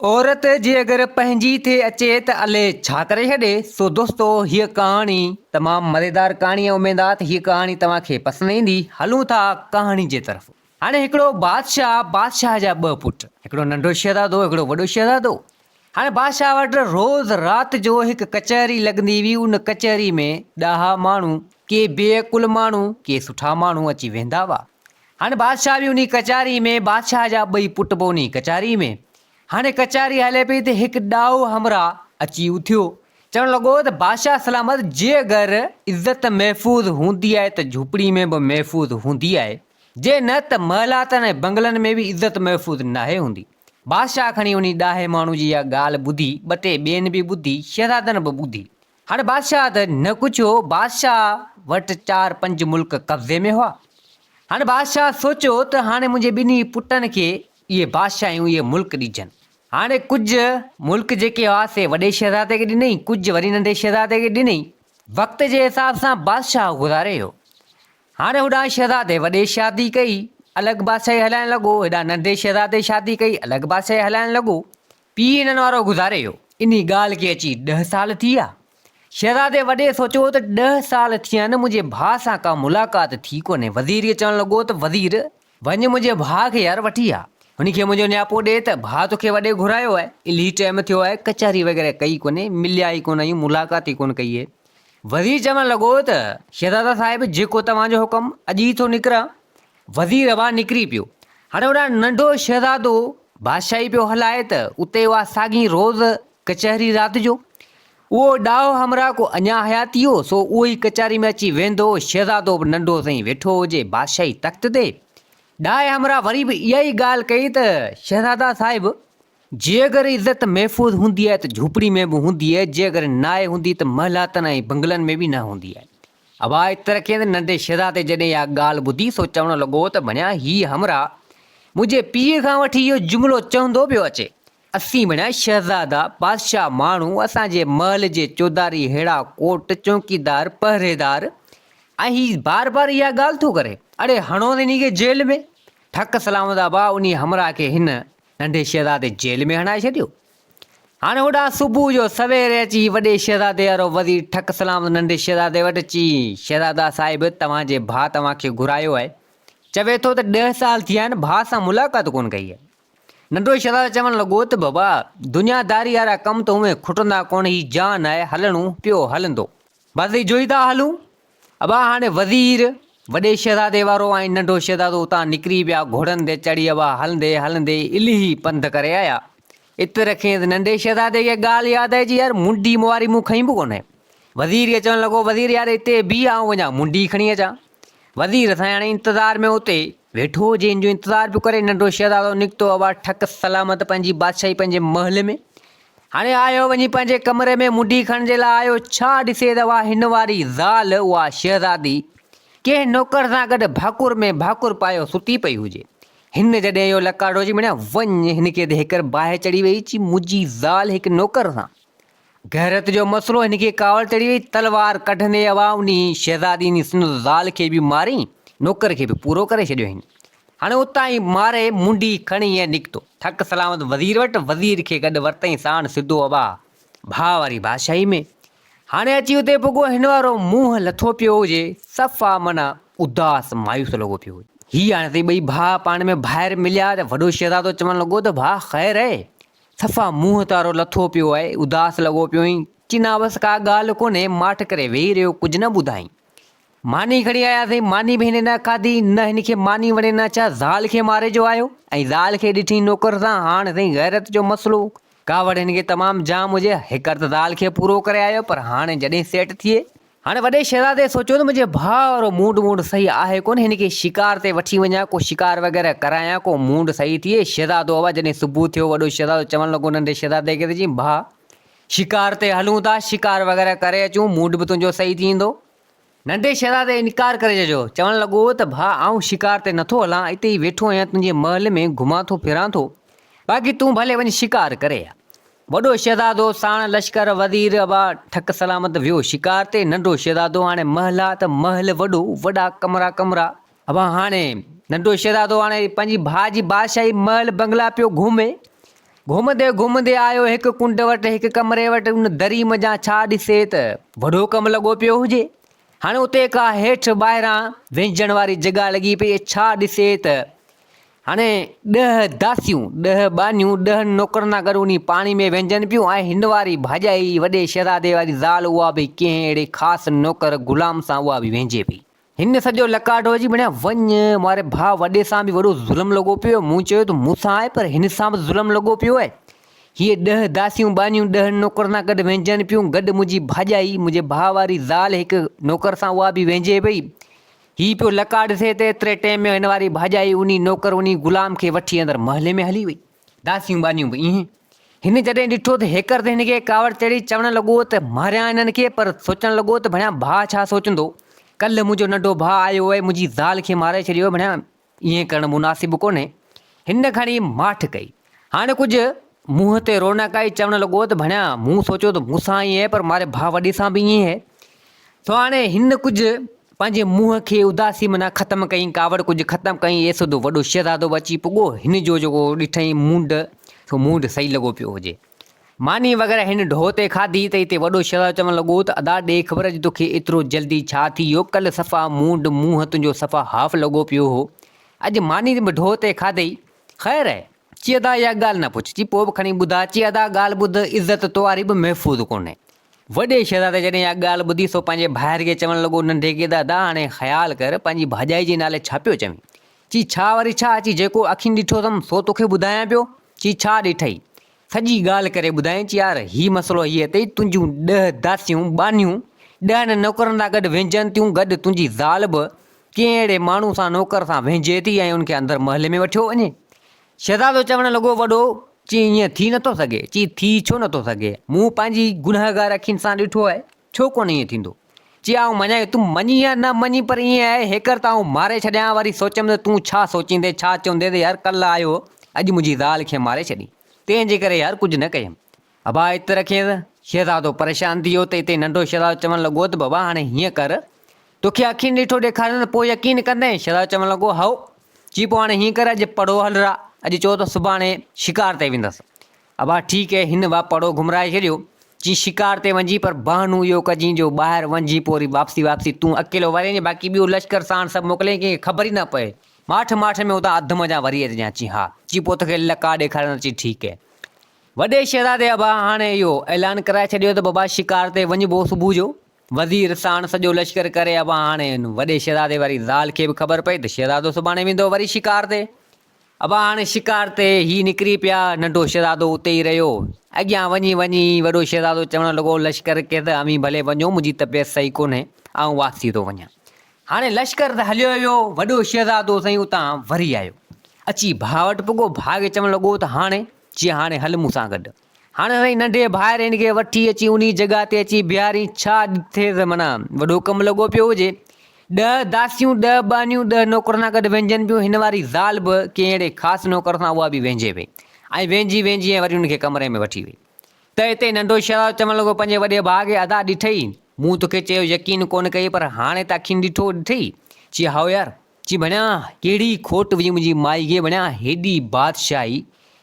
عورت جي اگر پنهنجي ٿي اچي ته الي ڇا ڪري ڇڏي. سو دوستو هيء ڪهاڻي تمام مزيدار ڪهاڻي آهي اميد آ ته هيء ڪهاڻي توهان کي پسند ايندي. هلون ٿا ڪهاڻي جي طرف. هاڻي هڪڙو بادشاهه، بادشاهه جا ٻه پٽ، هڪڙو ننڍو شهزادو هڪڙو وڏو شهزادو. هاڻي بادشاهه وٽ روز رات جو هڪ ڪچهري لڳندي هئي ان ڪچهري ۾ ڏاها ماڻهو، ڪي بي عقل ماڻهو، ڪي سٺا ماڻهو اچي ويهندا هئا. هاڻي بادشاهه به انهي ڪچهري ۾، بادشاهه جا ٻئي پٽ به انهي ڪچهري ۾. هاڻي ڪچهري هلي پئي ته هڪ ڏاهو همراهه اچي اٿيو. چوڻ لڳو ته بادشاهه سلامت جي اگر عزت محفوظ هوندي آهي ته جهوپڙي ۾ به محفوظ هوندي آهي، جي نه ته محلاتن ۽ بنگلن ۾ به عزت محفوظ ناهي هوندي. بادشاهه کڻي انهي ڏاهي ماڻهو جي اها ڳالهه ٻڌي، ٻه ٽي ٻين به ٻڌي، شهزادن به ٻڌي. هاڻي بادشاهه ته نه ڪجهه هو، بادشاهه وٽ چار پنج ملڪ قبضي ۾ هئا. هاڻي بادشاهه سوچيو ته هاڻي منهنجي ٻنهي پٽن کي اهي بادشاهيون، اهي ملڪ ڏجن. هاڻي ڪجهه ملڪ جيڪي هئا سي وڏي شهزادي کي ڏنئي، ڪجهه وري ننڍي شهزادي کي ڏنئي. وقت جي حساب سان بادشاهه گذاري ويو. هاڻي هوڏانهن شهزادي وڏي شادي ڪئي، الڳ بادشاهي هلائڻ لڳو، هيڏانهن ننڍي شهزادي شادي ڪئي، الڳ بادشاهي هلائڻ لڳو. پيء هنن وارو گذاري ويو. انهي ڳالهه کي اچي ڏهه سال ٿي ويا. شهزادي وڏي سوچيو ته ڏهه سال ٿيا آهن منهنجي ڀاء سان ڪا ملاقات ٿي ڪونهي. وزير کي چوڻ لڳو ته وزير! وڃ منهنجي ڀاء کي يار وٺي آ. هن کي منهنجو نياپو ڏي ته ڀاء توکي وڏي گهرايو آهي. الهي ٽيم ٿيو آهي ڪچهري وغيره ڪئي ڪونهي، مليا ئي ڪونه آهيون، ملاقات ئي ڪونه ڪئي آهي. وزير چوڻ لڳو ته شهزادا صاحب جيڪو توهان جو حڪم، اڄ ئي ٿو نڪران. وزير اوا نڪري پيو. هاڻي هوڏانهن ننڍو شهزادو بادشاهي پيو هلائي ته اتي اها ساڳي روز ڪچهري رات جو. اهو ڏاهو همراهه ڪو اڃا حياتي هو، سو اهو ئي ڪچهري ۾ اچي ويهندو هو. شهزادو به ننڍو سائين ويٺو هجي بادشاهي تخت تي. ڏاهي همراهه وري به اها ئي ڳالهه ڪئي ته شهزادا صاحب! جي اگر عزت محفوظ هوندي آهي ته جهوپڙي ۾ به هوندي آهي، جي اگر ناهي هوندي ته محلاتن ۽ بنگلن ۾ به نه هوندي آهي. اها اتر کيس ننڍي شهزادي جڏهن اها ڳالهه ٻڌي سو چوڻ لڳو ته ڀڻيا هي همراهه منهنجي پيء کان وٺي اهو جملو چوندو پيو اچي. اسين ڀڻيا شهزادا، بادشاهه ماڻهو، اسان جي محل جي چوڌاري ههڙا ڪوٽ، چونڪيدار، پهريدار ۽ هي بار بار اها ڳالهه ٿو ڪري. اڙي هڻوس انهي کي جيل ۾. ٺڪ سلامت ابا انهي همراهه کي هن ننڍي شهزادي جيل ۾ هڻائي ڇڏيو. هاڻي هوڏانهن صبح جو سويري اچي وڏي شهزادي وارو وزير ٺڪ سلامت ننڍي شهزادي وٽ اچي، شهزادا صاحب توهان جي ڀاء توهان کي گهرايو آهي. چوي ٿو ته ڏهه سال ٿيا آهن ڀاء سان ملاقات ڪونه ڪئي آهي. ننڍو شهزادو چوڻ لڳو ته بابا دنيا داري وارا ڪم ته هونئن کٽندا ڪونه هي جان آهي هلڻو پيو هلندو. بس اجهو ئي ٿا هلون. ابا هاڻي وزير، وڏي شهزادي وارو ۽ ننڍو شهزادو اتان نڪري پيا، گهوڙن تي چڙهي ابا هلندي هلندي الهي پنڌ ڪري آيا. ات رکينس ننڍي شهزادي کي ڳالهه ياد آئي چي يار منڊي مون واري مون کنئي به ڪونهي. وزير کي چوڻ لڳو وزير يار اتي بيهه آئون وڃان منڊي کڻي اچان. وزير سائين هاڻي انتظار ۾ اتي ويٺو هجي ان جو انتظار پيو ڪري. ننڍو شهزادو نڪتو ابا ٺڪ سلامت پنهنجي بادشاهي پنهنجي محل ۾. هاڻي آيو وڃي پنهنجي ڪمري ۾ منڊي کڻڻ جي لاء آيو، ڇا ڏسي ته اها هن واري زال، اها شهزادي، ڪنهن نوڪر سان گڏ ڀاڪر ۾ ڀاڪر پايو ستي پئي هجي. هن جڏهن اهو لڪاڙو چي مڙيا، وڃ، هن کي ته هيڪر باهه چڙهي وئي، چي منهنجي زال هڪ نوڪر سان. غيرت جو مسئلو، هن کي ڪاوڙ چڙهي وئي، تلوار ڪڍندي اها انهي شهزادي انهي سندس زال کي به ماري، نوڪر کي به پورو ڪري ڇڏيو هين. هاڻي اتان ئي ماري منڊي کڻي ۽ نڪتو. ٺڪ سلامت وزير وٽ، وزير کي گڏ ورتائين ساڻ سڌو ابا ڀاء واري بادشاهي ۾. هاڻي اچي اتي پڳو هن وارو منهن لٿو پيو هجي، صفا معنيٰ اداس مايوس لڳو پيو هجي. هي هاڻي سائين ٻئي ڀاء پاڻ ۾ ڀائر مليا ته وڏو شهزادو چوڻ لڳو ته ڀاء خير اهي؟ صفا منهن تارو لٿو پيو آهي، اداس لڳو پيو آهين. چي نه بس ڪا ڳالهه ڪونهي، ماٺ ڪري ويهي رهيو، ڪجهه نه ٻڌائين. ماني کڻي آياسين، ماني به هن نه کاڌي، نه هن کي ماني وڻي نه ڇا، زال کي ماري جو آيو ۽ زال کي ڏٺي نوڪر سان، هاڻ سائين غيرت جو مسئلو، ڪاوڙ هن کي تمام جام هجي، هيڪر ته زال کي پورو ڪري آيو پر هاڻي جڏهن سيٽ ٿئي. هاڻي وڏي شهزادي سوچيو ته منهنجي ڀاء وارو مونڊ وونڊ صحيح آهي ڪونه، هن کي شڪار تي وٺي وڃان، ڪو شڪار وغيره ڪرايان، ڪو مونڊ صحيح ٿئي، شهزادو هوا جڏهن صبح ٿيو، وڏو شهزادو چوڻ لڳو ننڍي شهزادي کي ته چي ڀاء شڪار تي هلون ٿا، شڪار وغيره ڪري اچون، مونڊ به تنهنجو صحيح ٿي ايندو. ننڍي شهزادي انڪار ڪري ڇڏيو. چوڻ لڳو ته ڀاء آئون شڪار تي نٿو هلان، اتي ئي ويٺو آهيان، تنهنجي محل ۾ گهمان ٿو ڦران ٿو. باقي تون ڀلي وڃ شڪار ڪري آ. وڏو شهزادو ساڻ لشڪر، وزير، ابا ٺڪ سلامت ويو شڪار تي. ننڍو شهزادو هاڻي محل آ ته محل وڏو، وڏا ڪمرا ڪمرا. ابا هاڻي ننڍو شهزادو هاڻي پنهنجي ڀاء جي بادشاهي محل بنگلا پيو گهمي. گهمندي گهمندي آيو هڪ ڪنڊ وٽ هڪ ڪمري وٽ ان دري منجهان ڇا ڏسي ته وڏو ڪم لڳو پيو هجي. هاڻي اتي ڪا هيٺ ٻاهران وهنجڻ واري جڳهه لڳي پئي ڇا ڏسي ته هاڻي ڏهه داسيون، ڏهه ٻانهيون، ڏهن نوڪرن سان گڏ انهي پاڻي ۾ وهنجن پيون ۽ هن واري ڀاڄائي وڏي شهزادي واري زال اها به ڪنهن اهڙي خاص نوڪر غلام سان اها به وهنجي پئي. هن سڄو لڪاٽو اچي بڻيا، وڃ، ماري ڀاء وڏي سان به وڏو ظلم لڳو پيو آهي. مون چيو ته مون سان آهي پر هن سان به ظلم لڳو پيو آهي. هيء ڏهه داسيون ٻانهيون ڏهن نوڪرن سان گڏ وهنجن پيون، گڏ منهنجي ڀاڄائي، منهنجي ڀاء واري زال هڪ نوڪر سان اها به وهنجي پئي. هي پيو لڪا ڏسي ته ايتري ٽيم ۾ هن واري ڀاڄائي انهي نوڪر انهي غلام کي وٺي اندر محلي ۾ هلي وئي. داسيون ٻانهيون به ائين. هن جڏهن ڏٺو ته هيڪر ته هن کي ڪاوڙ چڙهي چوڻ لڳو ته ماريان هنن کي پر سوچڻ لڳو ته ڀڻيا ڀاء ڇا سوچندو ڪلهه منهنجو ننڍو ڀاء آيو ۽ منهنجي زال کي ماري ڇڏيو ڀڻيا ائين ڪرڻ مناسب ڪونهي. هن کڻي ماٺ ڪئي. هاڻي ڪجهه منهن تي رونق آئي چوڻ لڳو ته ڀڻيا مون سوچيو ته مون سان ائين آهي پر ماري ڀاء وڏي سان به ائين آهي. سو هاڻي هن ڪجهه پنهنجي منهن کي اداسي منان ختم ڪيائين، ڪاوڙ ڪجهه ختم ڪيائين، اي سڌو وڏو شهزادو به اچي پڳو، هن جو جيڪو ڏٺائين مونڊ، سو مونڊ صحيح لڳو پيو هجي. ماني وغيره هن ڍو تي کاڌي ته اتي وڏو شهزادو چوڻ لڳو ته ادا ڏي خبر اڄ توکي ايترو جلدي ڇا ٿي ويو، ڪلهه صفا مونڊ منهن تنهنجو صفا هاف لڳو پيو هو، اڄ ماني به ڍو تي کاڌئي، خير آهي؟ چي ادا اها ڳالهه نه پڇ، چي پوء به کڻي ٻڌاء، چي ادا ڳالهه ٻڌ، عزت تو واري به محفوظ ڪونهي. وڏي شهزادي جڏهن اها ڳالهه ٻڌي سو پنهنجي ڀائر کي چوڻ لڳو، ننڍي کي ته ادا هاڻي خيال ڪر، پنهنجي ڀاڄائي جي نالي ڇا پيو چوين؟ چي ڇا وري ڇا؟ چي جيڪو اکين ڏٺو اٿم سو توکي ٻڌايان پيو. چي ڇا ڏٺئي؟ سڄي ڳالهه ڪري ٻڌايائين، چي يار هي مسئلو هي اٿئي، تنهنجون ڏهه داسيون، ٻانهيون، ڏهن نوڪرن سان گڏ وهنجن ٿيون، گڏ تنهنجي زال به ڪنهن اهڙي ماڻهو سان نوڪر سان وهنجي ٿي ۽ ان کي اندر محل ۾ وٺيو وڃي. شهزادو چوڻ لڳو، وڏو، چي ائين ٿي نٿو سگهي. چي ٿي ڇو نٿو سگهي؟ مون پنهنجي گنهگار اکين سان ڏٺو آهي، ڇو ڪونه ائين ٿيندو؟ چي آئون مڃان ٿو، تون مڃين يا نه مڃين پر ائين آهي، هيڪر ته آئون ماري ڇڏيان ها. وري سوچيم ته تون ڇا سوچيندين، ڇا چوندين ته يار ڪلهه آيو هو، اڄ منهنجي زال کي ماري ڇڏين، تنهن جي ڪري يار ڪجهه نه ڪيم. ابا ات رکيس. شهزادو پريشان ٿي ويو ته اتي ننڍو شهزادو چوڻ لڳو ته بابا هاڻي هيئن ڪر، توکي اکين ڏٺو ڏيکاريان ته پوء يقين ڪندين؟ شهزادو چوڻ لڳو، هائو. چي پوء هاڻي هيئن ڪر اڄ پڙهو هلرا، اڄ چئو ته سڀاڻي شڪار تي ويندس. ابا ٺيڪ اهي. هن وا پڙهو گهمرائي ڇڏيو. چي شڪار تي وڃجي پر بهانو اهو ڪجين جو ٻاهر وڃجي پوء وري واپسي واپسي تون اڪيلو ورين باقي ٻيو لشڪر ساڻ سڀ موڪلين ڪنهن کي خبر ئي نه پئي. ماٺ ماٺ ۾ اتان اڌ منجهان وري اچجان. چي ها. چي پوء توکي لقاء ڏيکاريندس. چي ٺيڪ اهي. وڏي شهزادي ابا هاڻي اهو اعلان ڪرائي ڇڏيو ته بابا شڪار تي وڃبو صبح جو. وزير ساڻ سڄو لشڪر ڪري ابا هاڻي ان وڏي شهزادي واري زال کي به خبر پئي ته شهزادو سڀاڻي ويندو وري شڪار تي. ابا هاڻي شڪار تي هي نڪري پيا ننڍو شهزادو اتي ئي رهيو. اڳيان وڃي وڃي وڏو شهزادو چوڻ لڳو لشڪر کي ته اوهين ڀلي وڃو منهنجي طبيعت صحيح ڪونهي آئون واپسي ٿو وڃان. هاڻي لشڪر ته هليو ويو، وڏو شهزادو سائين اتان وري آيو. اچي ڀاء وٽ پڳو، ڀاء کي چوڻ لڳو ته هاڻي؟ چي هاڻي هل مون سان گڏ. هاڻي سائين ننڍي ڀائر هن کي وٺي اچي انهي جڳهه تي اچي بيهارين، ڇا ڏٺي ته معنيٰ وڏو ڪم لڳو پيو هجي. ڏهه داسيون، ڏهه ٻانهيون، ڏهه نوڪرن سان گڏ وهنجن پيون، هن واري زال به ڪنهن اهڙي خاص نوڪر سان اها به وهنجي پئي ۽ وهنجي وهنجي ۽ وري ان کي ڪمري ۾ وٺي وئي. ته اتي ننڍو شهزادو چوڻ لڳو پنهنجي وڏي ڀاء کي، ادا ڏٺئي، مون توکي چيو يقين ڪونه ڪيئي پر هاڻي ته اکين ڏٺو، ڏٺئي؟ چي هائو يار. چي ڀڻيا، ڪهڙي کوٽ وئي منهنجي مائي کي، ڀڻيا هيڏي بادشاهي،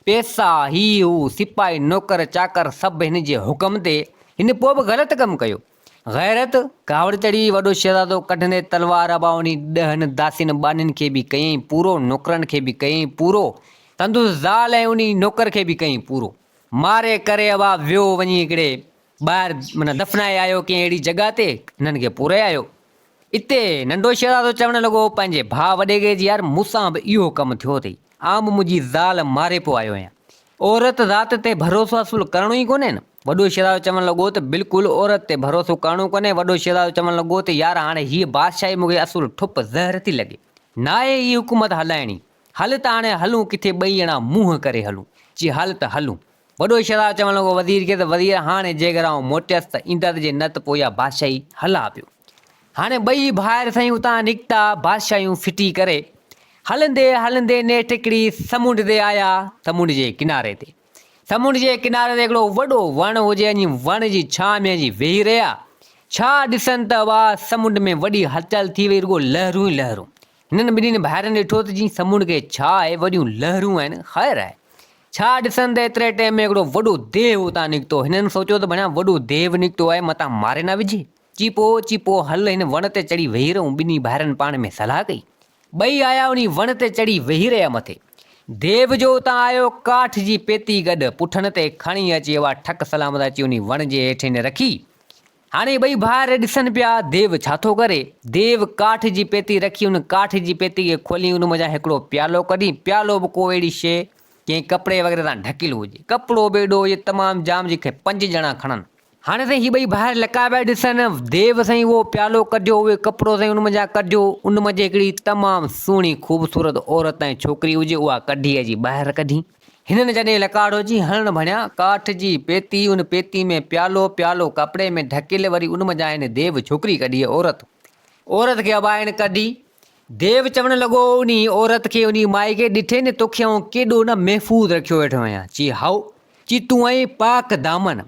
پئسا، هي هو، سپاهي، نوڪر چاڪر سڀ هن جي حڪم تي، هن پوء به غلط ڪم ڪيو. غيرت، ڪاوڙ چڙهي وڏو شهزادو ڪڍندي تلوار ابا انهي ڏهن داسين ٻانهين کي به ڪيائين پورو، نوڪرن کي به ڪيائين پورو، سندس زال ۽ انهي نوڪر کي به ڪيائين پورو. ماري ڪري ابا ويو وڃي هڪڙي ٻاهر معنيٰ دفنائي آيو ڪنهن اهڙي جڳهه تي هنن کي پوري آيو. اتي ننڍو شهزادو چوڻ لڳو پنهنجي ڀاء وڏي کي جي يار مون سان به اهو ڪم ٿيو اٿئي آئون به منهنجي زال ماري پيو آيو آهيان. عورت ذات تي ڀروسو اصل ڪرڻو ئي ڪونهي نه. وڏو شهزادو چوڻ لڳو ته بلڪل عورت تي ڀروسو ڪرڻو ڪونهي. وڏو شهزادو چوڻ لڳو ته يار هاڻي هيء بادشاهي مون کي اصل ٺپ زهر ٿي لڳي. ناهي هيء حڪومت هلائڻي. هل ته هاڻي هلون ڪٿي ٻئي ڄڻا منهن ڪري هلون. چي هل ته هلون. وڏو شهزادو چوڻ لڳو وزير کي ته وزير هاڻي جيڪر آئون موٽيس ته ايندس جي نه ته پوء اها بادشاهي هلا پيو. هاڻي ٻئي ڀائر سائين اتان نڪتا بادشاهيون ڦٽي ڪري. هلندي هلندي نيٺ هڪڙي سمنڊ تي آيا سمنڊ جي ڪناري تي. سمنڊ جي ڪناري تي هڪڙو وڏو وڻ هجي ۽ وڻ جي ڇانء ۾ اچي ويهي رهيا. ڇا ڏسن ته واهه سمنڊ ۾ وڏي هلچل ٿي وئي رڳو لهرون ئي لهرون. هنن ٻنهين ڀائرن ڏٺو ته جي سمنڊ کي ڇا آهي، وڏيون لهرون آهن، خير آهي. ڇا ڏسن ته ايتري ٽيم ۾ هڪڙو وڏو ديو اتان نڪتو. هنن سوچيو ته ڀڻيا وڏو ديو نڪتو آهي، متان ماري نه وجهي. چي پوء، چي پوء هل هن وڻ تي چڙهي ويهي رهون. ٻنهي ڀائرن پاڻ ۾ صلاح ڪئي. ٻئي آيا انهي وڻ تي چڙهي ويهي رهيا. مٿي ديو جو اتان آيو، ڪاٺ جي پيتي گڏ پٺن تي کڻي اچي اها ٺڪ سلامت اچي انهي وڻ جي هيٺ هن رکي. هاڻي ٻئي ڀائر ڏسن پيا ديو ڇا ٿو ڪري. ديو ڪاٺ جي پيتي رکي ان ڪاٺ جي پيتي کي کولي ان منجهان هڪڙو پيالو ڪڍي، پيالو به ڪو اهڙي شيء ڪنهن ڪپڙي وغيره سان ڍڪيل هجي. ڪپڙو به ايڏو هجي تمام جام جنهن کي پنج ڄڻا کڻن. هاڻي سائين هي ٻئي ڀائر لڪا پيا ڏسن، ديو سائين اهو پيالو ڪڍيو، اهي ڪپڙو سائين ان منجهان ڪڍيو، ان منجهه هڪڙي تمام سهڻي خوبصورت عورت ۽ ڇوڪري هجي اها ڪڍي اچي ٻاهر ڪڍي. هنن جڏهن لڪاڙو جي هڻڻ ڀڻيا، ڪاٺ جي پيتي، ان پيتي ۾ پيالو، پيالو ڪپڙي ۾ ڍڪيل، وري ان منجهان هن ديو ڇوڪري ڪڍي، عورت، عورت کي ابا هن ڪڍي. ديو چوڻ لڳو، انهي عورت کي، انهي مائي کي، ڏٺئي نه توکي آئون ڪيڏو نه محفوظ رکيو ويٺو آهيان. چي، هائو. چي، تون آهين پاڪ دامن.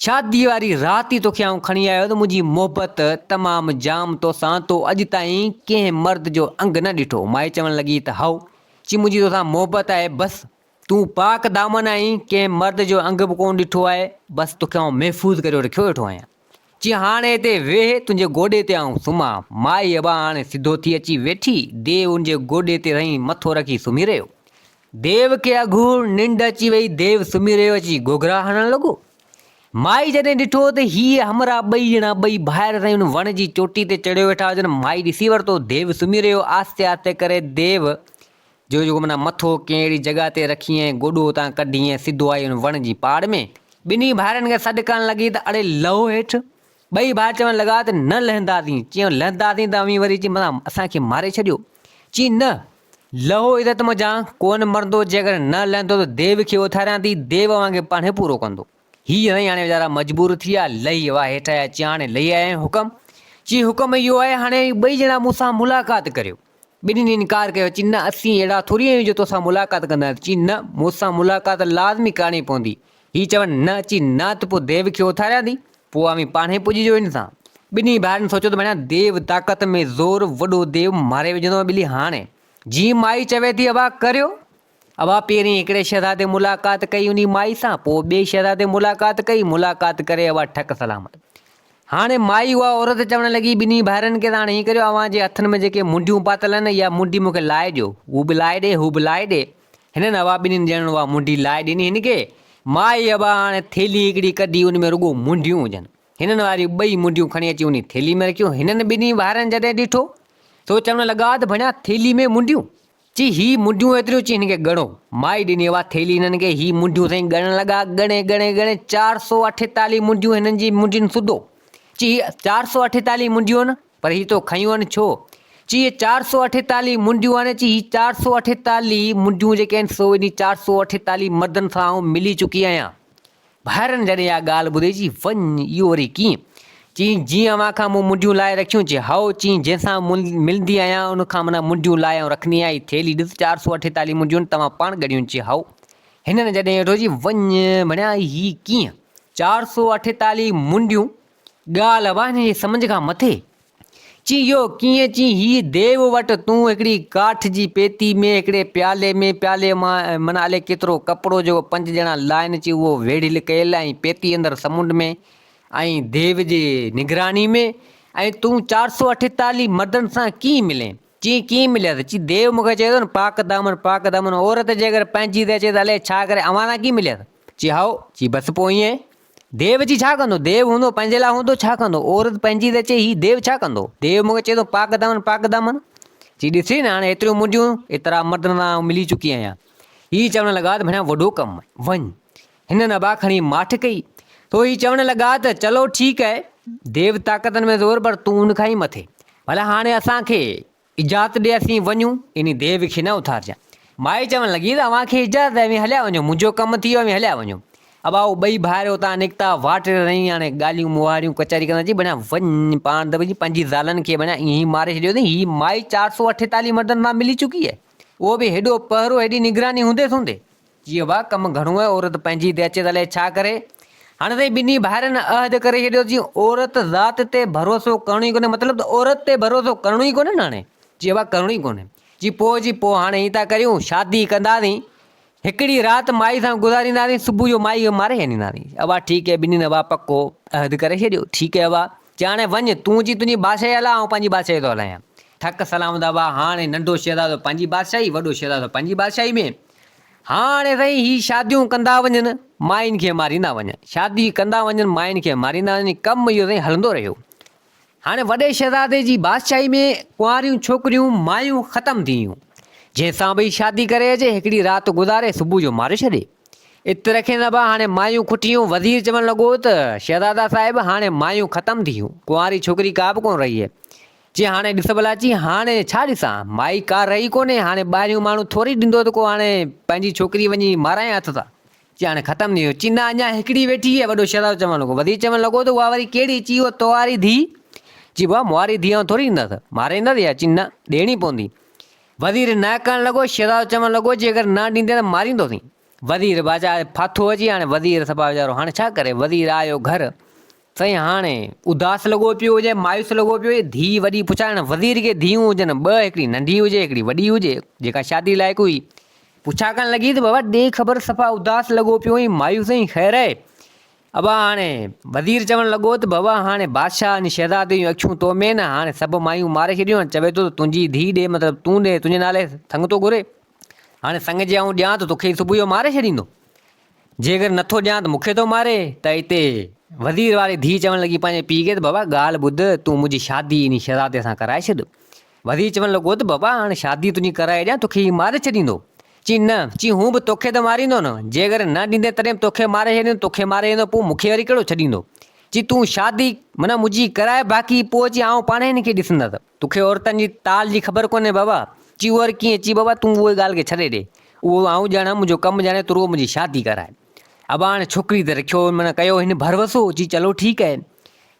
شاديء واري رات ئي توکي آئون کڻي آيو ته منهنجي محبت تمام جام توسان، تو اڄ تائين ڪنهن مرد جو انگ نه ڏٺو. مائي چوڻ لڳي ته هائو، چي منهنجي توسان محبت آهي، بس تون پاڪ دامن آهين، ڪنهن مرد جو انگ به ڪونه ڏٺو آهي، بس توکي آئون محفوظ ڪريو رکيو ويٺو آهيان. چي هاڻي هتي ويهه، تنهنجي گوڏي تي آئون سمهان. مائي ابا هاڻي سڌو ٿي اچي ويٺي، ديو ان جي گوڏي تي رئين مٿو رکي سمهي رهيو. ديو کي اگهور ننڊ اچي وئي، ديو سمهي رهيو اچي گوگرا هڻڻ لڳو. مائي جڏهن ڏٺو ته هيء همراهه ٻئي ڄڻا ٻئي ڀائر سائين ان وڻ جي چوٽي تي چڙهيو ويٺا هجن، مائي ڏسي ورتو، ديو سمهي رهيو، آهستي آهستي ڪري ديو جو جيڪو معنيٰ مٿو ڪنهن اهڙي جڳهه تي رکي ۽ گوڏو اتان ڪڍي ۽ سڌو آئي ان وڻ جي پاڙ ۾. ٻنهي ڀائرن کي سڏ ڪرڻ لڳي ته اڙي لهو هيٺ. ٻئي ڀائر چوڻ لڳا ته نه لهنداسين. چيائون لهنداسين ته اوهين وري چي متان اسان کي ماري ڇڏيو. چي نه، لهو عزت منجهان ڪونه مرندو، جيڪڏهن نه لهندو ته ديو کي اٿاريان ٿي، ديو اوهان کي پاڻهي پورو ڪندو. هي سائين هاڻي ويچارا مجبور ٿي ويا، لهي ويا هيٺ آيا، چي هاڻي لهي آيا آهيون حڪم؟ چي حڪم اهو آهي هاڻي اوهين ٻئي ڄڻا مون سان ملاقات ڪريو. ٻنهين انڪار ڪيو، چي نه اسين اهڙا ٿوري آهيون جو توسان ملاقات ڪنداسين، چي نه مون سان ملاقات لازمي ڪرڻي پوندي. هي چون نه، چي نه ته پوء ديو کي اٿاريان ٿي، پوء اوهين پاڻهي پڄجو هن سان. ٻنهي ڀائرن سوچيو ته ڀڻيا ديو طاقت ۾ زور وڏو ديو ماري وجهندو ٻلي هاڻي جيئن مائي چوي ٿي ابا ڪريو. ابا پهرين هڪڙي شهزادي ملاقات ڪئي انهي مائي سان پوء ٻئي شهزادي ملاقات ڪئي ملاقات ڪري ابا ٺڪ سلامت. هاڻي مائي اها عورت چوڻ لڳي ٻنهي ڀائرن کي ته هاڻي ائين ڪريو اوهان جي هٿن ۾ جيڪي منڊيون پاتل آهن اها منڊي مون کي لائي ڏيو. هو به لائي ڏي هو به لائي ڏي. هنن ابا ٻنهين ڄڻن اها منڊي لائي ڏني هن کي. مائي ابا هاڻي ٿيلهي هڪڙي ڪڍي ان ۾ رڳو منڊيون هجن. هنن واريون ٻئي منڊيون کڻي اچي انهي ٿيلهي ۾ رکيون. هنن ٻنهي ڀائرن جڏهن ڏٺو سو چوڻ لڳا ته ڀڻيا ٿيلهي ۾ منڊيون؟ چي هي منڊيون ايتريون؟ چي هن کي ڳڻو. مائي ڏني اها ٿيلهي هنن کي. هي منڊيون سائين ڳڻڻ لڳا. ڳڻي ڳڻي ڳڻي 448 منڊيون هنن جي منڊين سوڌو. چي هي 448 منڊيون آهن پر هي تو کنيون آهن ڇو؟ چي هي 448 منڊيون آهن. چي هي 448 منڊيون جيڪي آهن سو انهي 448 مردن سان آئون ملي چڪي آهيان. ڀائرن جڏهن اها ڳالهه ٻڌي چي وڃ اهو وري ڪيئن؟ چيائين جيئن اوهان کان مون منڊيون لاهي رکيون؟ چي هائو. چيائين جنهن سان ملندي آهيان ان کان معنيٰ منڊيون لاهي آئون رکندي آهيان. هي ٿيلهي ڏس 448 منڊيون آهن توهان پاڻ ڳڻيون. چي هائو. هنن جڏهن ڏٺو چي وڃ ڀڻيا هي ڪيئن 448 منڊيون؟ ڳالهه ابا هن جي سمجهه کان مٿي. چي اهو ڪيئن؟ چي هي ديو وٽ تون هڪڙي ڪاٺ جي پيتي ۾ هڪڙي پيالي ۾ پيالي مان معنيٰ الائي ڪيترو ڪپڙو جيڪو پنج ڄڻا لائن چي اهو ويڙهيل ڪيل ۽ پيتي اندر سمنڊ ۾ ۽ ديو جي نگراني ۾ ۽ تون 448 مردن سان ڪيئن ملين؟ چي ڪيئن مليس؟ چي ديو مون کي چئي ٿو نه پاڪ دامن پاڪ دامن عورت جيڪر پنهنجي تي اچي ته الائي ڇا ڪري اوهان سان ڪيئن مليس؟ چي هائو. چي بس پوء ائين ديو جي ڇا ڪندو؟ ديو هوندو پنهنجي لاء هوندو ڇا ڪندو؟ عورت پنهنجي ته چئي هي ديو ڇا ڪندو؟ ديو مون کي چئي ٿو پاڪ دامن پاڪ دامن. چي ڏسين نه هاڻي ايتريون منڊيون ايترا مردن سان آئون ملي چڪي آهيان. هي چوڻ لڳا ته ڀڻيا وڏو ڪم آهي وڃ. هنن ابا کڻي ماٺ ڪئي. سو هي چوڻ لڳا ته چلو ٺيڪ آهي ديو طاقتن ۾ زور پر تون ان کان ئي مٿي. ڀلا هاڻي اسان کي اجازت ڏي اسين وڃون، انهي ديو کي نه اٿارجان. مائي چوڻ لڳي ته اوهان کي اجازت آهي اوهين هليا وڃو، منهنجو ڪم ٿي ويو اوهين هليا وڃو. ابا هو ٻئي ڀائر اتان نڪتا، واٽ تي رهي هاڻي ڳالهيون مهاڙيون ڪچهري ڪندا چي بڻيا وڃ پاڻ ته وڃي پنهنجي زالن کي بڻيا ائين ئي ماري ڇڏيو اٿئي، هي مائي 448 مردن سان ملي چڪي آهي، اهو به هيڏو پهرو هيڏي نگراني هوندي سوندي. چي ابا ڪم گهڻو آهي عورت پنهنجي تي اچي ته الائي ڇا ڪري. هاڻي سائين ٻنهي ڀائرن عهد ڪري ڇڏيو ته جي عورت ذات تي ڀروسو ڪرڻو ئي ڪونهي مطلب ته عورت تي ڀروسو ڪرڻو ئي ڪونهي نه هاڻي. چي ابا ڪرڻو ئي ڪونهي. چي پوء چي پوء هاڻي ائين ٿا ڪريون شادي ڪنداسين. هڪڙي رات مائي سان گذارينداسين، صبح جو مائي کي ماري ڇڏينداسين. ابا ٺيڪ هي، ٻنهين ابا پڪو عهد ڪري ڇڏيو. ٺيڪ هي ابا، چي هاڻي وڃ، تون چي تنهنجي بادشاهي هلاء، آئون پنهنجي بادشاهي ٿو هلايان. ٿڪ سلامت ابا، هاڻي ننڍو شهزادو پنهنجي بادشاهي، وڏو شهزادو پنهنجي بادشاهي ۾. هاڻي سائين هي شاديون ڪندا وڃن، ماين کي ماريندا وڃن. شادي ڪندا وڃن، ماين کي ماريندا وڃن، ڪم اهو سائين هلندو رهيو. هاڻي وڏي شهزادي جي بادشاهي ۾ ڪنواريون ڇوڪريون مايون ختم ٿي ويون. جنهن سان به هي شادي ڪري اچي، هڪڙي رات گذاري صبح جو ماري ڇڏي. ات رکين ابا هاڻي مايون کٽيون. وزير چوڻ لڳو ته، شهزادا صاحب هاڻي مايون ختم ٿي ويون، ڪنواري ڇوڪري ڪا به ڪونه رهي. چي هاڻي ڏس ڀلا چي هاڻي ڇا ڏسان، مائي ڪا رهي ڪونهي، هاڻي ٻاهريون ماڻهو ٿوري ڏيندو ته ڪو هاڻي پنهنجي ڇوڪري وڃي مارايان هٿ سان. چي هاڻي ختم ٿي ويو. چي نه اڃا هڪڙي ويٺي آهي. وڏو شهزادو چوڻ لڳو. وزير چوڻ لڳو ته اها وري ڪهڙي؟ چي اها تو واري ڌيء. چي بابا مون واري ڌيء آئون ٿوري ڏيندس. ماري ايندس يا؟ چي نه ڏيڻي پوندي. وزير نه ڪرڻ لڳو. شهزادو چوڻ لڳو جيڪر نه ڏيندين ته ماريندوسين. وزير بادشاهه ڦاٿو اچي هاڻي وزير صفا ويچارو هاڻي ڇا ڪري. وزير آيو گهر. سائين هاڻي اداس لڳو پيو هجي مايوس لڳو پيو هجي. ڌيء وڏي پڇا هاڻي وزير کي ڌيئون هجن ٻه هڪڙي ننڍي هجي هڪڙي وڏي هجي جيڪا شادي لائق هئي. پڇا ڪرڻ لڳي ته بابا ڏي خبر صفا اداس لڳو پيو آهين مايوس آهين خير آهي؟ ابا هاڻي وزير چوڻ لڳو ته بابا هاڻي بادشاهه ۽ شهزادي جون اکيون تو ۾ نه هاڻي سڀ مايون ماري ڇڏيون هاڻي چوي ٿو ته تنهنجي ڌيء ڏي مطلب تون ڏي تنهنجي نالي سڱ ٿو گهري هاڻي سڱ جي آئون ڏيان ته توکي ئي صبح جو ماري ڇڏيندو. جيڪر نٿو ڏيان ته مون کي ٿو ماري ته اتي وزير واري ڌيء چوڻ لڳي پنهنجي پيء کي ته بابا ڳالهه ٻڌ تون منهنجي شادي انهي شهزادي سان ڪرائي ڇڏ. وزير چوڻ لڳو ته بابا هاڻ شادي تنهنجي ڪرائي ڏيان توکي هي ماري ڇڏيندو. چي نه، چي هون به توکي ته ماريندو نه، جيڪر نه ڏيندين تڏهن به توکي ماري ڇڏيندو، توکي ماري ڇڏيندو پوء مون کي وري ڪهڙو ڇڏيندو. چي تون شادي معنيٰ منهنجي ڪرائي باقي پوء چي آئون پاڻهي هن کي ڏسندس. توکي عورتن جي تال جي خبر ڪونهي بابا. چي اهو وري ڪيئن؟ چي بابا تون اهي ڳالهه کي ڇڏي ڏي. اهو آئون ڄاڻان منهنجو ڪم ڄاڻي تون رڳو منهنجي شادي ڪرائي. ابا هاڻي ڇوڪري تي رکيو معنيٰ ڪيو هن ڀروسو چي چلو ٺيڪ آهي.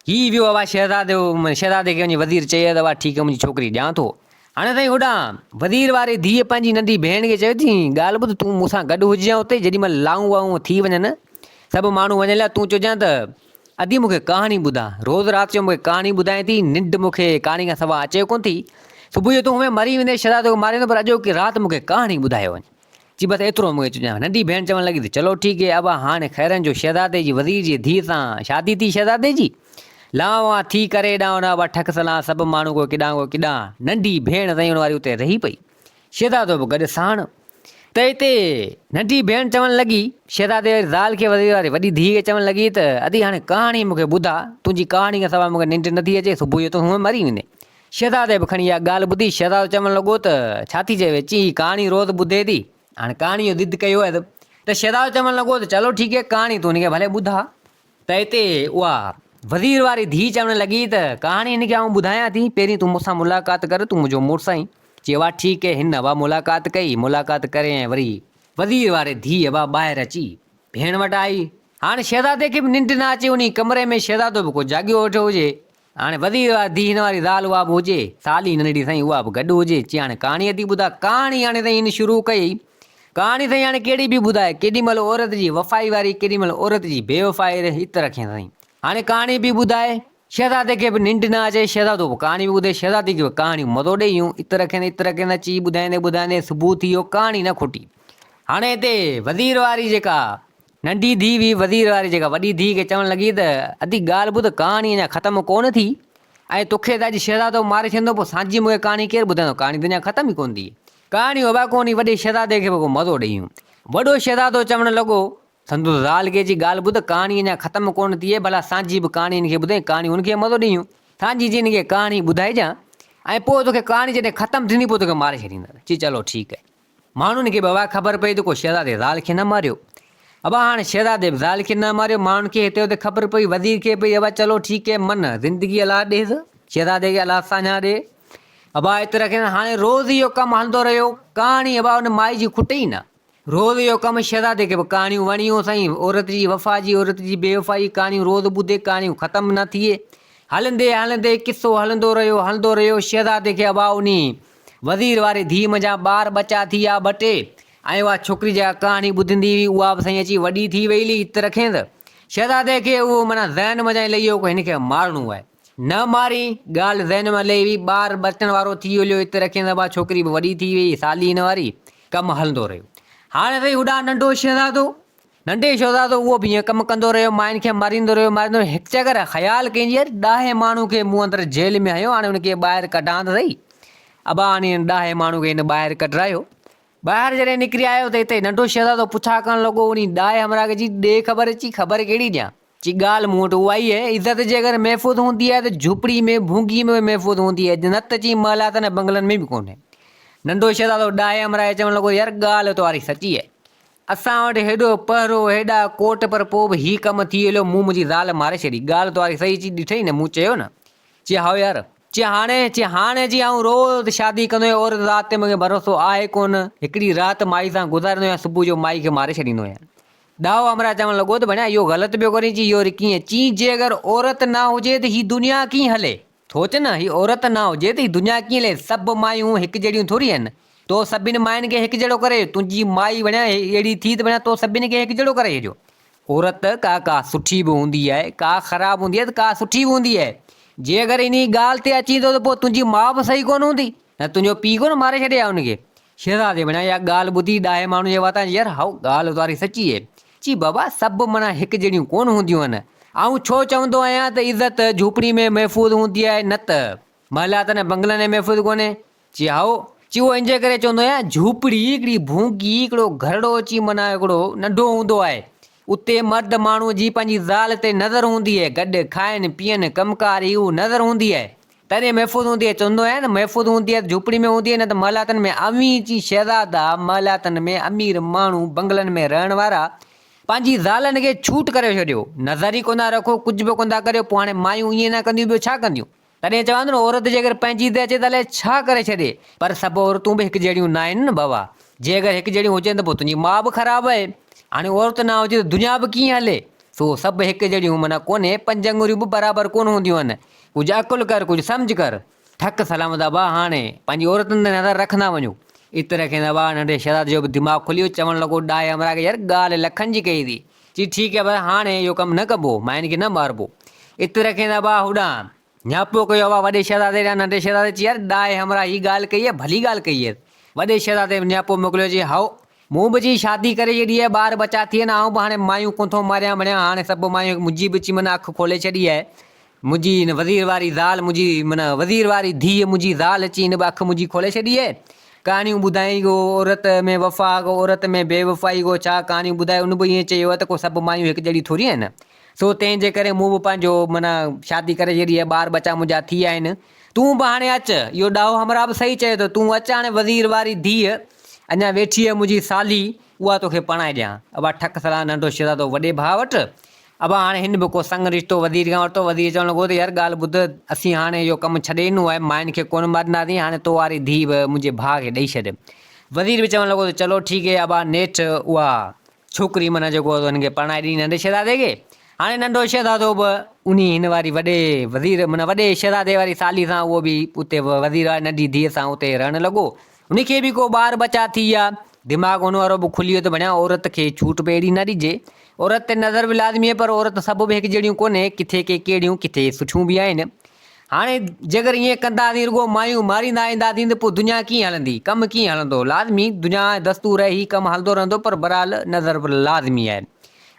هي ويو ابا شهزادي معنيٰ شهزادي کي وڃي وزير چيو ته ابا ٺيڪ آهي منهنجي ڇوڪري ڏيان ٿو. هاڻي سائين هوڏانهن وزير واري ڌيء پنهنجي ننڍي ڀيڻ کي چيو ٿي ڳالهه ٻڌ تون مون سان گڏ هججان اتي جيڏي مهل لائون وائون ٿي وڃن سڀ ماڻهو وڃن لا تون چئجان ته ادي مون کي ڪهاڻي ٻڌاء. روز رات جو مون کي ڪهاڻي ٻڌائين ٿي. ننڊ مون کي ڪهاڻي کان سوا اچي ڪونه ٿي. صبح جو تون هونئن مري ويندين، شهزادو کي ماريندو، پر اڄوڪي رات مون کي ڪهاڻي ٻڌايو وڃ. چي بس ايترو مون کي چئجانء. ننڍي ڀيڻ چوڻ لڳي ته چلو ٺيڪ هي ابا هاڻي خيرن جو شهزادي جي وزير جي ڌيء سان شادي ٿي شهزادي جي. لان وان ٿي ڪري ايڏانهن هوڏانهن ابا ٺڪ سلان سڀ ماڻهو ڪو ڪيڏانهن ڪو ڪيڏانهن. ننڍي ڀيڻ سائين ان واري اتي رهي پئي. شهزادو به گڏ ساڻ. ته اتي ننڍي ڀيڻ چوڻ لڳي، شهزادي واري زال کي وزير واري وڏي ڌيء کي چوڻ لڳي ته ادي هاڻي ڪهاڻي مون کي ٻڌاء، تنهنجي ڪهاڻي کان سواء مون کي ننڊ نٿي اچي، صبح جو تون هونئن مري ويندين. شهزادي به کڻي اها ڳالهه ٻڌي، شهزادو چوڻ لڳو ته ڇا ٿي چوي؟ چي هي ڪهاڻي روز ٻڌي ٿي، هاڻي ڪهاڻي جو ضد ڪيو آهي ته شهزادو چوڻ لڳو ته چلو ٺيڪ هي ڪهاڻي تون هن کي ڀلي ٻڌاء. ته اتي اها وزير واري ڌيء چوڻ لڳي ته ڪهاڻي هن کي آئون ٻڌايان ٿي، پهرين تون مون سان ملاقات ڪر، تون منهنجو مڙس آهين. چي اها ٺيڪ هي، هن اها ملاقات ڪئي، ملاقات ڪري ۽ وري وزير واري ڌيء اها ٻاهر اچي ڀيڻ وٽ آئي. هاڻ شهزادي کي به ننڊ نه اچي، انهي ڪمري ۾ شهزادو به ڪو جاڳيو ويٺو هجي. هاڻي وزير واري ڌيء هن واري زال اها به هجي، سالي ننڍڙي سائين اها به گڏ هجي، چي هاڻي ڪهاڻي اٿي ٻڌاء، ڪهاڻي هاڻي سائين هن شروع ڪئي، ڪهاڻي سائين هاڻي ڪهڙي به ٻڌائي، ڪيڏي مهل عورت جي وفائي واري، ڪيڏي مهل عورت جي بي وفائي ري هت رکين سائين. هاڻي ڪهاڻي به ٻڌائي، شهزادي کي به ننڊ نه اچي، شهزادو به ڪهاڻي به ٻڌي، شهزادي کي به ڪهاڻيون مزو ڏئي يون ات رکيندي ات رکيندي چي ٻڌائيندي ٻڌائيندي صبح ٿي ويو، ڪهاڻي نه کٽي. هاڻي هتي وزير واري جيڪا ننڍي ڌيء هئي، وزير واري جيڪا وڏي ڌيء کي چوڻ لڳي ته ادي ڳالهه ٻڌ ڪهاڻي اڃا ختم ڪونه ٿي ۽ توکي ته اڄ شهزادو ماري ڇڏيندو پوء سانجهي مون کي ڪهاڻي ڪير ٻڌائيندو ڪهاڻي ته اڃا ختم ئي ڪونه ٿي. ڪهاڻي اها ڪونه هئي وڏي شهزادي کي به ڪو مزو ڏئي هيون. وڏو شهزادو چوڻ لڳو. سندس زال کي چي ڳالهه ٻڌ ڪهاڻي اڃا ختم ڪونه ٿي آهي ڀلا سانجهي به ڪهاڻي هن کي ٻڌائين ڪهاڻي هن کي مزو ڏئي هيون. سانجهي چي هن کي ڪهاڻي ٻڌائجان ۽ پوء توکي ڪهاڻي جڏهن ختم ٿيندي پوء توکي ماري ڇڏيندس. چي چلو ٺيڪ آهي. ماڻهن کي به اها خبر پئي ته ڪو شهزادي زال کي نه ماريو. ابا هاڻ شهزادي به زال کي نه ماريو، ماڻهن کي هتي هتي خبر پئي، وزير کي پئي، ابا چلو ٺيڪ هي من زندگي الله ڏيس، شهزادي کي الله ساڃاهه ڏي. ابا ات رکين هاڻي روز اهو ڪم هلندو رهيو، ڪهاڻي ابا ان مائي جي کٽي ئي نه. روز اهو ڪم شهزادي کي به ڪهاڻيون وڻيون سائين، عورت جي وفا جي عورت جي بي وفائي ڪهاڻيون روز ٻڌي ڪهاڻيون ختم نه ٿئي. هلندي هلندي قصو هلندو رهيو هلندو رهيو، شهزادي کي ابا انهي وزير واري ڌيء منجهان ٻار ٻچا ٿي ويا ٻه ٽي ۽ اها ڇوڪري جيڪا ڪهاڻي ٻڌندي هئي اها به سائين اچي وڏي ٿي وئي هلي ات رکينس. شهزادي کي اهو معنيٰ ذهن منجهان ئي لهي ويو ڪو هن کي مارڻو آهي. نه مارين، ڳالهه ذهن مان لهي وئي، ٻار ٻچڻ وارو ٿي هليو ات رکينس ابا ڇوڪري به وڏي ٿي وئي سالي هن واري، ڪم هلندو رهيو. هاڻي سائين هوڏانهن ننڍو شهزادو، ننڍي شهزادو اهو به ائين ڪم ڪندو رهيو، ماين کي ماريندو رهيو، ماريندو رهيو، هڪ چڪر خيال ڪيائين يار ڏاهي ماڻهو کي مون اندر جيل ۾ هنيو، هاڻي ان کي ٻاهر ڪڍان ته سهي. ابا هاڻي ان ڏاهي ماڻهو کي هن ٻاهر ڪڍرايو. ٻاهر جڏهن نڪري آيو ته هتي ننڍو شهزادو پڇا ڪرڻ لڳو انهي ڏاهي همراهه کي چي ڏي خبر، چي خبر ڪهڙي ڏيان؟ چي ڳالهه مون وٽ اها ئي آهي، عزت جي اگر محفوظ هوندي آهي ته جهوپڙي ۾ ڀونگي ۾ به محفوظ هوندي آهي، نه ته چي محلاتن ۽ بنگلن ۾ به ڪونهي. ننڍو شهزادو ڏاهي همراهه کي چوڻ لڳو يار ڳالهه توهاري سچي آهي. اسان وٽ هيڏو پهرو، هيڏا ڪوٽ پر پوء به هي ڪم ٿي هليو، مون منهنجي زال ماري ڇڏي. ڳالهه توهاري صحيح چي ڏٺئي نه مون چيو نه. چي هائو يار. چي هاڻي، چي هاڻي چي آئون روز شادي ڪندو آهيان عورت ذات تي مونکي ڀروسو آهي ڪونه. هڪڙي رات مائي سان گذاريندو آهيان صبح جو مائي کي ماري ڇڏيندو آهيان. ڏاهو همراهه چوڻ لڳو ته ڀڻيا اهو غلط پيو ڪرين چي اهو وري ڪيئن؟ چي جي اگر عورت نه هجي ته هي دنيا ڪيئن هلي؟ سوچ نه هي عورت نه هجي ته هي دنيا ڪيئن هلي؟ سڀ مايون هڪ جهڙيون ٿوري آهن. تو سڀني ماين کي هڪجهڙو ڪري تنهنجي مائي ڀڻيا اهڙي ٿي ته ڀڻيا تو سڀني کي هڪجهڙو ڪري ڇڏيو. عورت ڪا ڪا سٺي به هوندي آهي، ڪا خراب هوندي آهي ته ڪا سٺي به هوندي آهي. جي اگر انهي ڳالهه تي اچين ٿو ته پوء تنهنجي ماء به صحيح ڪونه هوندي. نه تنهنجو پيء ڪونه ماري ڇڏي ها ان کي. شهزادي معنيٰ اها ڳالهه ٻڌي ڏاهي ماڻهو جي واتان يار هائو ڳالهه توهاري سچي اهي. چي بابا سڀ معنيٰ هڪ جهڙيون ڪونه هونديون آهن. آئون ڇو چوندو آهيان ته عزت جهوپڙي ۾ محفوظ هوندي آهي نه ته محلاتن ۽ بنگلن ۾ محفوظ ڪونهي. چي هائو. چي اهو ان جي ڪري چوندو آهيان جهوپڙي هڪڙي ڀونگي هڪڙو گهرڙو چي معنيٰ هڪڙو ننڍو هوندو آهي. اتي مرد ماڻهو جي پنهنجي زال تي نظر هوندي آهي گڏ کائن پيئن ڪم ڪار هي هو نظر هوندي آهي. تڏهن محفوظ هوندي آهي. چوندو آهيان ته محفوظ هوندي آهي ته جهوپڙي ۾ هوندي آهي نه ته محلاتن ۾. اوهين چي شهزادا، محلاتن ۾ امير ماڻهو، بنگلن ۾ رهڻ وارا، پنهنجي زالن کي ڇوٽ ڪريو ڇڏيو. نظر ئي ڪونه ٿا رکو، ڪجهه به ڪونه ٿا ڪريو، پوء هاڻي مايون ائين نه ڪنديون ٻيو ڇا ڪنديون؟ تڏهن چوان ٿو نه عورت جيڪر پنهنجي تي اچي ته الائي ڇا ڪري ڇڏي. پر سڀ عورتون به هڪجهڙيون ناهن نه بابا. جي اگر هڪجهڙيون هجن ته پوء تنهنجي ماء به خراب آهي. هاڻي عورت نه هجي ته دنيا به ڪيئن هلي؟ سو سڀ هڪجهڙيون معنيٰ ڪونهي، پنج اڱريون به برابر ڪونه هونديون آهن. ڪجهه عقل ڪر، ڪجهه سمجهه ڪر. ٺڪ سلامت ابا هاڻي پنهنجي عورتن تي نظر رکندا وڃو. ايتري کي ابا ننڍي شهزادي جو به دماغ کلي ويو، چوڻ لڳو ڏاهي همراهه کي يار ڳالهه لکن جي ڪئي ٿي. چي ٺيڪ آهي پر هاڻي اهو ڪم نه ڪبو، ماين کي نه ماربو. ايتري کي ابا هوڏانهن نياپو ڪيو ابا وڏي شهزادي ڏانهن ننڍي شهزادي چي يار ڏاهي همراهه هي ڳالهه ڪئي آهي ڀلي ڳالهه ڪئي آهي. وڏي شهزادي به نياپو موڪليو چي هائو مون به چي شادي ڪري ڇڏي آهي، ٻار ٻچا ٿي ويا آهن، آئون به هاڻي مايون ڪونه ٿو ماريان مڙيان، هاڻي سڀ مايون منهنجي به چي معنيٰ اک کولي ڇڏي آهي، منهنجي هن وزير واري زال منهنجي معنيٰ وزير واري ڌيء منهنجي زال چي هن به اک منهنجي کولي ڇڏي آهي. ڪهاڻيون ٻڌائين ڪو عورت ۾ وفا ڪو عورت ۾ بي وفائي ڪو ڇا ڪهاڻيون ٻڌائي ان به ائين چيو آهي ته ڪو سڀ مايون هڪ جهڙيون ٿوري آهن. سو تنهن جي ڪري مون به پنهنجو معنيٰ شادي ڪري ڇڏي آهي، ٻار ٻچا منهنجا ٿي ويا آهن. تون به هاڻي اچ. اهو ڏاهو همراهه به صحيح چئي ٿو، تون اچ هاڻي وزير واري ڌيء اڃا ويٺي آهي منهنجي سالي، اها توکي پرڻائي ڏيان. ابا ٺڪ سلام ننڍو شهزادو وڏي ڀاء وٽ. ابا هاڻي هن به ڪو سڱ رشتو وزير کان ورتو. وزير چوڻ لڳو ته يار ڳالهه ٻڌ، اسين هاڻي اهو ڪم ڇڏي ڏنو آهي، ماين کي ڪونه مارينداسين، هاڻي تو واري ڌيء به منهنجي ڀاء کي ڏئي ڇڏ. وزير به چوڻ لڳو ته چلو ٺيڪ هي ابا نيٺ اها ڇوڪري معنيٰ جيڪو هو هن کي پرڻائي ڏني ننڍي شهزادي کي. هاڻي ننڍو شهزادو به انهي هن واري وڏي وزير معنيٰ وڏي شهزادي واري سالي سان اهو به اتي وزير واري ننڍي ڌيء سان اتي رهڻ لڳو. هن کي به ڪو ٻار ٻچا ٿي ويا. دماغ هن وارو به کلي ويو ته ڀڻيا عورت کي ڇوٽ به اهڙي نه ڏجي. عورت تي نظر به لازمي آهي پر عورت سڀ به هڪجهڙيون ڪونهي، ڪٿي ڪي ڪهڙيون ڪٿي سٺيون به آهن. هاڻي جيڪر ائين ڪنداسين رڳو مايون ماريندا اينداسين ته پوء دنيا ڪيئن هلندي، ڪم ڪيئن هلندو. لازمي دنيا جو دستور آهي هي ڪم هلندو رهندو پر بهرحال نظر به لازمي آهي.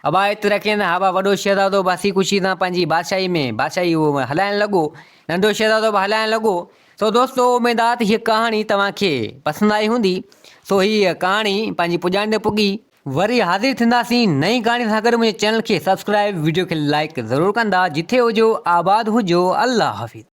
ابا ات رکين ها ابا وڏو شهزادو به هسي خوشي سان پنهنجي بادشاهي ۾ بادشاهي اهو هلائڻ لڳو. ننڍو شهزادو به هلائڻ لڳو. سو دوستو اميد آ ته هيء ڪهاڻي توهان کي پسند آئي هوندي. سو هيء ڪهاڻي پنهنجي پڄاڻي تي پڳي. وري حاضر ٿينداسين نئين ڪهاڻي سان گڏ منهنجي چينل کي سبسڪرائب وڊيو کي لائيڪ ضرور ڪندا جٿي هجو آباد هجو الله حافظ.